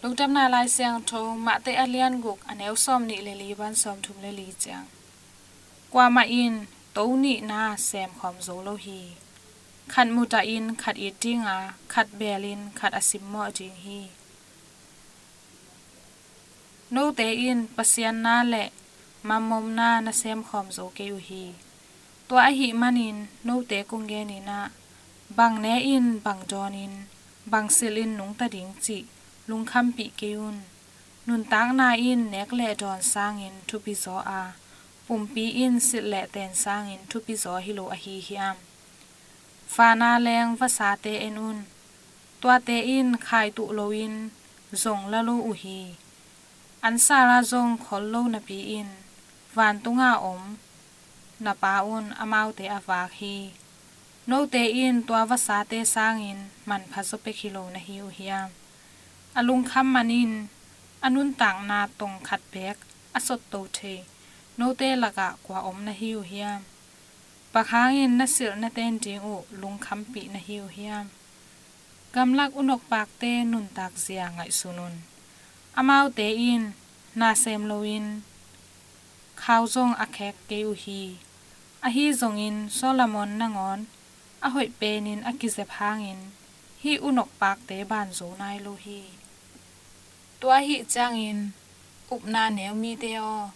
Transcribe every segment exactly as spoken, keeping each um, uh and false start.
Lungdamna Lai Siangtho, Mate a lian guk, a neu sawm nih le li pan sawm thum le li ciang. Kuamah in to nihna sem khawm zo lo hi. Khat mutah in khat it dinga, khat beel in khat a simmawh ding hi. Note in Pasian na le mammom na na sem khawm zo kei uh hi. Tua ahih manin note kong genin ah, bang ne in, bang dawn in, bang silh in nungta ding cih lungkhampih kei un. Nuntakna in nek le dawn sangin thupi zaw a, pumpi in silh le ten sangin thupi zaw hi lo ahi hiam? Vana leng vasate en un. Tuate in khai tuh loin zong la lo uh hi. An sala zong khol lo napi-in vantunga om na Pa un amaute a vak hi. Note in tua vasate sangin manpha zaw pek hi lo na hi uh hiam? A lungkham manin a nuntakna tong khat beek a sotto thei note lakah kua om na hi uh hiam? Bang hangin na silh na ten ding uh lungkhampih na hi uh hiam? Gamlak unokpakte nuntak zia ngaihsun un. Amaute in na sem loin khau zong a khek kei uh hi. Ahi zongin Solomon nangawn a hoih penin a kizep hangin hih unokpakte ban zo nai lo hi. Tua ahih ciangin upna neu mite aw,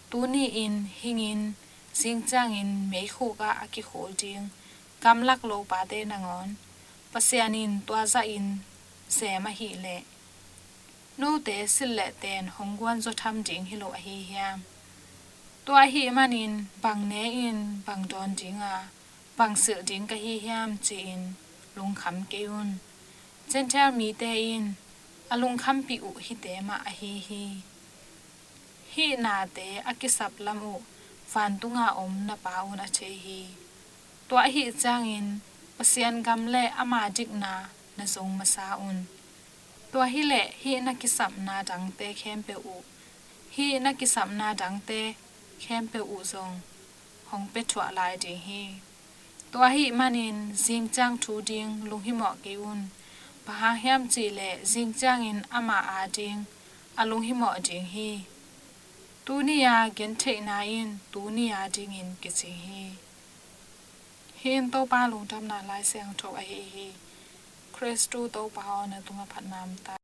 tuni-in hingin zing ciangin meikhuk ah a kikhul ding gamlak lopate nangawn Pasian in tua zahin sem ahih leh, note silh le ten hong guan zaw tham ding hi lo ahi hiam? Tua ahih manin bang ne in, bang dawn dinga, bang silh ding ka hi hiam ci-in lungkham kei un. Gentile mite in a lungkhampih uh hihte mah ahi hi. Hih nate a kisap lam uh vantunga om na Pa un a thei hi. Tua ahih ciangin Pasian gam le ama dikna na zong masa un. Tua hileh hih na kisapna dangte khempeuh uh, hih na kisapna dangte khempeuh uh zong hong pia thuah lai ding hi. Tua ahih manin zing ciang thu ding lunghimawh kei un. Bang hang hiam cihleh zing ciangin ama a ding a lunghimawh ding hi. Tuni a gentheihna in tuni a dingin kicing hi. Hih in Topa lungdamna Lai Siangtho ahi hi. Khristu Topa aw, na tungah phatna om ta.